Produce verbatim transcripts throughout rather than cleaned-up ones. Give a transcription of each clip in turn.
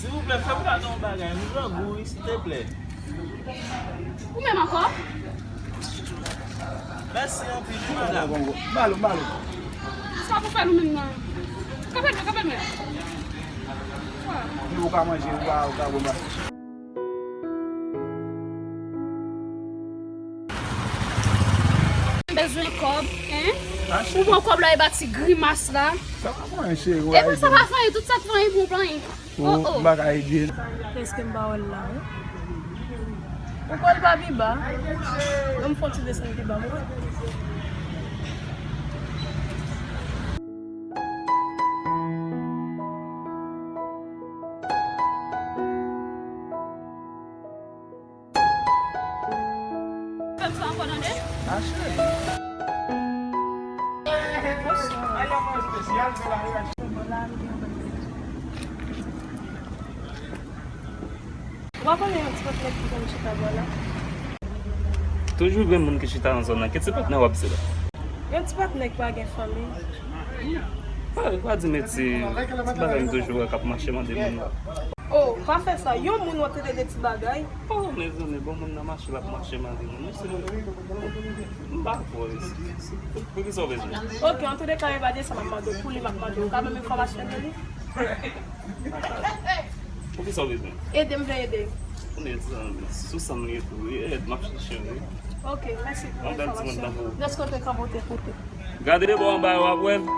Silvouplè, fè m kado yon bagay. M grangou, wi, silteplè. Ou menm ankò? Mèsi anpil, wi, madanm. Balo, balo. Sa pou fè nou menm nan. Kanpe dwèt, kanpe dwèt. Ou ka manje, ou ka, ou ka bon bagay. M bezwen kòb, en? Ou pran kòb la, e ba ti grimas la. Sa pa fè anyen, cheri. E pa sa pa fè anyen, tout sa k fè anyen bon, pa anyen. Oh, oh. M pa ka ede l. Èske m pa wè l la, wi? Ou kwè l pa pi ba? Ban m fè yon ti desann pi ba, mwen. Fè m sa ankò tande. Mache. Ou pa konnen yon ti patnè ki konn chita bò la? Toujou gen moun ki chita nan zòn nan. Ki ti patnè w ap di la? Yon ti patnè ki pa gen fanmi. Pa, pa di m ti, ti bagay m toujou wè k ap mache mande moun. Oh, pa fè sa. Yon moun w ap trete de ti bagay. Oh, mezanmi, bon moun nan mache, l ap mache mande moun. Mwen se, m pa kwè. Pou ki sa w bezwen? Ok, an tou de ka, e pa de sa m ap mande w. Pou li, m ap mande w. Ou ka ban m enfòmasyon de li? Pou ki sa w bezwen? Ede m vle ede. Mezanmi, sou sa m ye tou, wi. Èd, m ap chèche, wi. Ok, mèsi pou enfòmasyon. Lòt kote, kanpe w te koute. Gade de bò anba yo, w ap wè l.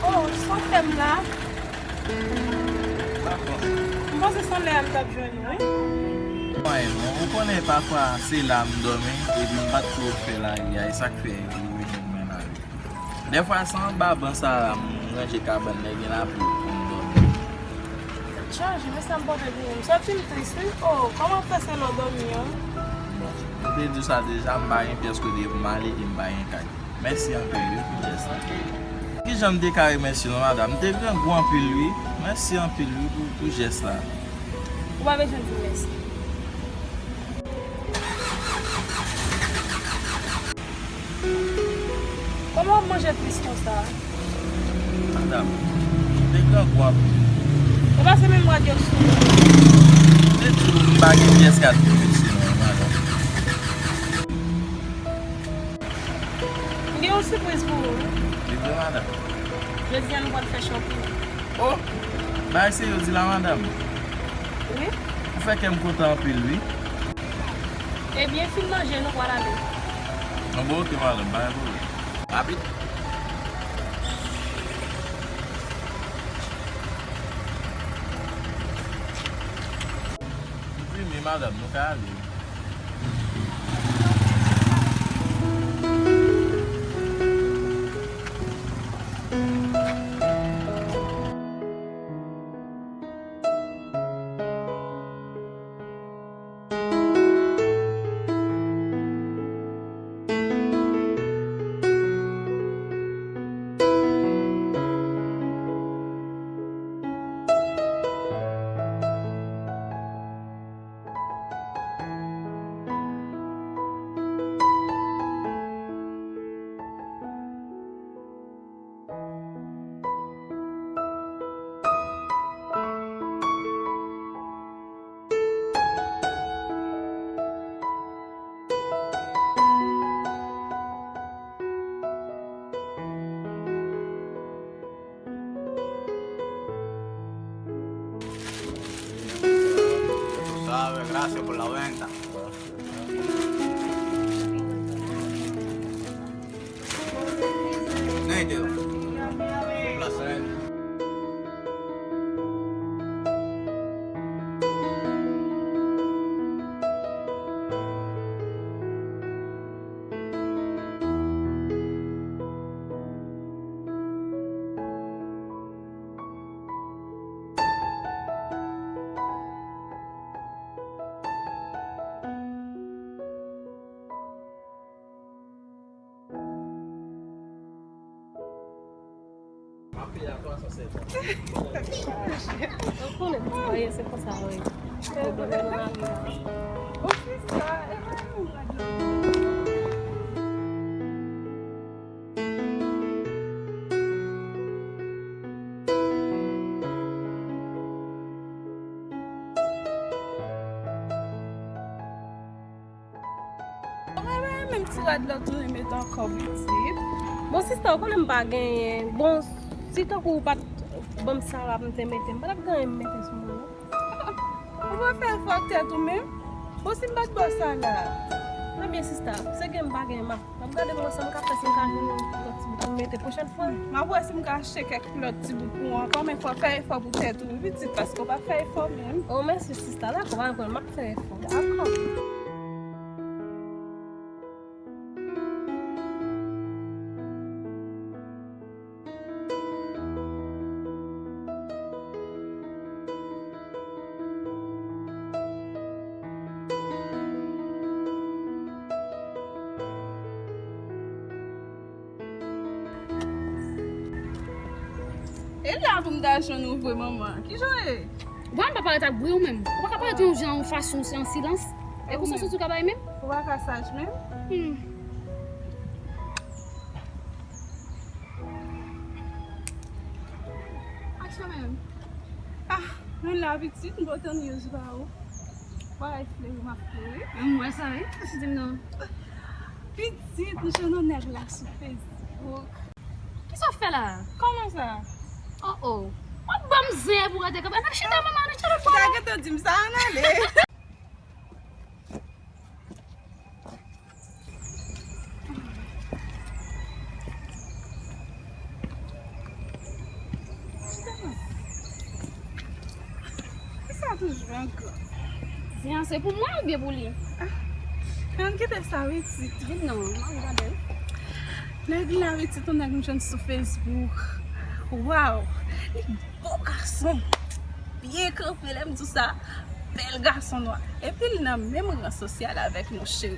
Oh, sa w fè m la? M panse se anlè a m t ap jwenn ou, wi. Mwen, bon, ou konnen pafwa se la m dòmi, epi m pa t twò fè lari a, e sa k fè ou jwenn mwen la. Dèfwa, se anba ban sa a, m ranje kabann, lè gen lapli pou m dòmi. Tèt chaje, men sa m pote pou ou. M santi m tris, wi. Oh, kòman w fè se lè w dòmi an? M te di w sa deja, m pa gen pyès kote pou m ale e m pa gen kay. Mèsi anpil, wi, pou jès la. Kijan m te ka remèsye w non, madanm? M te grangou anpil, wi. Mèsi anpil, wi, pou, pou jès la. Ou pa bezwen di m mèsi. Kòman w ap manje tris konsa? Madanm, m te grangou anpil. E pa se menm rad yo k sou ou? M te di w m pa gen pyès kat pou mesye non, madanm. M gen yon sipriz pou ou, wi. Li vre, madanm? Jodi a, nou pral fè shopping. Oh! Bagay serye w di la, madanm? Wi. Ou fè kè m kontan anpil, wi. Ebyen, fin manje, nou pral ale. An bon, oke, madanm, pa gen pwoblèm. Rapid. Enprime, madanm, nou ka ale. Tú sabes, gracias por la venta. Nítido. Un placer. Ou konnen, ti mwayen, se konsa, wi. Pwoblèm nan lari a. Menm ti rad la tounen met ankò pitit. Bon, sista, ou konnen m pa genyen. Bon, si tankou ou pa t ban m sa la pou m te mete, m pa t ap genyen m mete sou mwen, non. Ou pa fè efò ak tèt ou menm? Bon, si m pa t ba w sa la. Ebyen, sista, se gen m pa gen, m ap, m ap gade pou wè sa m ka fè, si m ka jwenn yon lòt ti bout pou m mete pwochèn fwa. M ap wè si m ka achte kèk lòt ti bout pou ou ankò, men fò w fè efò pou tèt ou, wi, pitit, paske w pa fè efò menm. Oh, mèsi, sista. Dakò, pa gen pwoblèm, m ap fè efò. Dakò. E la pou m ta jwenn ou vre, manman. Kijan w ye? Bon, m pa parèt ak bri ou menm. Ou pa ka parèt yon jan, yon fason, se an silans. E kòman soti ou ka bay menm? Ou pa ka saj menm? Hmm. Acha menm. Ah, mwen la pitit, m pote news ba ou. Bagay fleri, m ap fleri. M wè sa, wi. Sa di m non. Pitit, m jwenn yon nèg la sou Facebook. Kisa w fè la? Kòman sa? Oh, oh. W ap ban m zen pou rete kanpe. N ap chita, manman, n ap chita. Ou ta gentan di m sa, ann ale. Sa toujou ankò. Zen an se pou mwen oubyen pou li? Ah, ann kite sa, wi, pitit. Vin non, m ap gade l. Nèg la, wi, pitit, yon nèg m jwenn sou Facebook. Waw! Li bon gason. Byen kanpe, lè m di w sa, bèl gason nwa. Epi l nan menm ran sosyal avèk nou, cheri.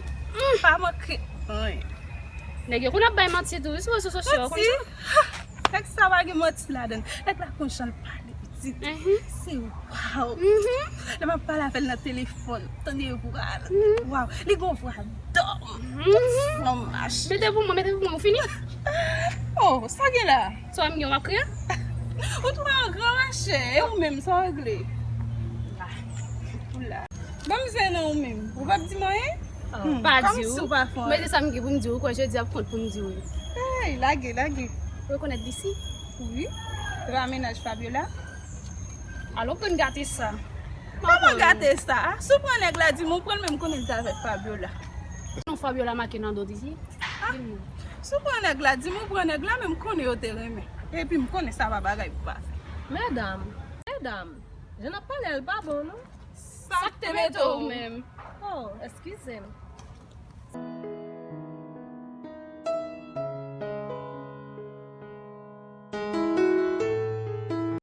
Pa manke anyen. Nèg yo konn ap bay manti tou, wi, sou rezo sosyo yo, konn sa. Manti? Ha! Nèg sa pa gen manti ladan l. Nèg la konn jan l pale, pitit. Mhm. Se waw. Mhm. Lè m ap pale avè l nan telefòn, tande vwa l. Mhm. Waw, li gon vwa dòm. Mhm. Tout fanm mache. Mete pou mwen, mete pou mwen, ou fini? Oh, sa gen la? Sa m gen, w ap kriye? Ou twò gran, machè. E ou menm, sa w regle? La. Ou la. Ban m zen nan ou menm. Ou p ap di m anyen? Oh, hmm, pa di w. Kòmsi w pa fè anyen. Mwen se sa m gen pou m di w. Ou kwè jodi ap kont pou m di w. Hey, lage, lage. Ou rekonèt D C? Wi. Dra mennaj Fabiola. Alò, w konn gate sa. Kòman gate sa? Si w pran nèg la, di m ou pran l, men m konnen l te avèk Fabiola. Non, Fabiola make nan do D C. Ah, si w pran nèg la, di m ou pran nèg la, men m konnen yo te renmen. Epi m konnen sa pa bagay pou pa fè. Medam, medam, jan n ap pale a l pa bon, non. Sa k te mete w menm? Oh, eskize m.